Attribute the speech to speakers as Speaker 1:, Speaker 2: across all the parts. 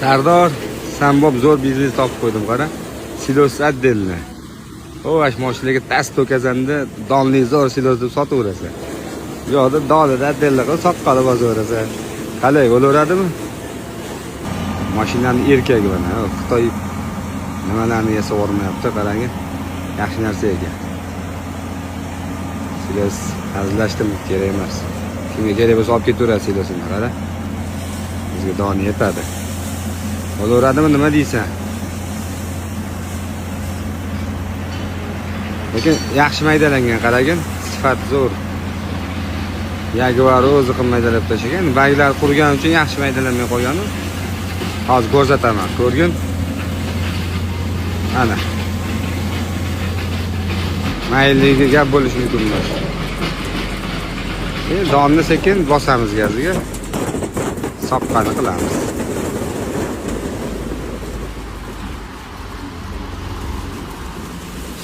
Speaker 1: Sardor, san bob zo'r biznes topib qo'ydim, qara. Silos отдельно. O, ash mashinaga tas to'kasanda donli zo'r silos deb sotaverasan. Bu yoqda donida отдельно qilib soqqani bosaverasan. Qalay, bo'laveradimi? Mashinani erkagi mana, Xitoy nimalarni yasab yubormayapti, qarang. Yaxshi narsa ekan. Silos hazillashdim, kerak emas. Kimga kerak bo'lsa olib ketaveradi silosini, qara. Bizga doni yetadi. Bo'laveradimi, nima deysan? Lekin yaxshi maydalangan, qaragin, sifat zo'r. Jaguar o'zi qilib maydalab tashlagan. Baglar qurgani uchun yaxshi maydalanmay qolgan u. Hozir ko'rsataman, ko'rgin. Ana. Mayliga gap bo'lishi mumkin emas. Endi donni sekin bosamiz gaziga. Soqqani qilamiz.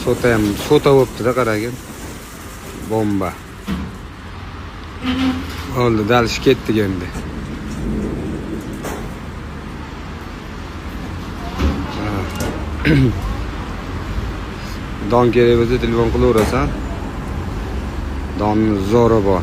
Speaker 1: Sota ham sota bo'libdi-da, qaragin. Bomba. Bo'ldi, dalish ketdik endi. Don kerak bo'lsa telefon qilaverasan. Donni zo'ri bor.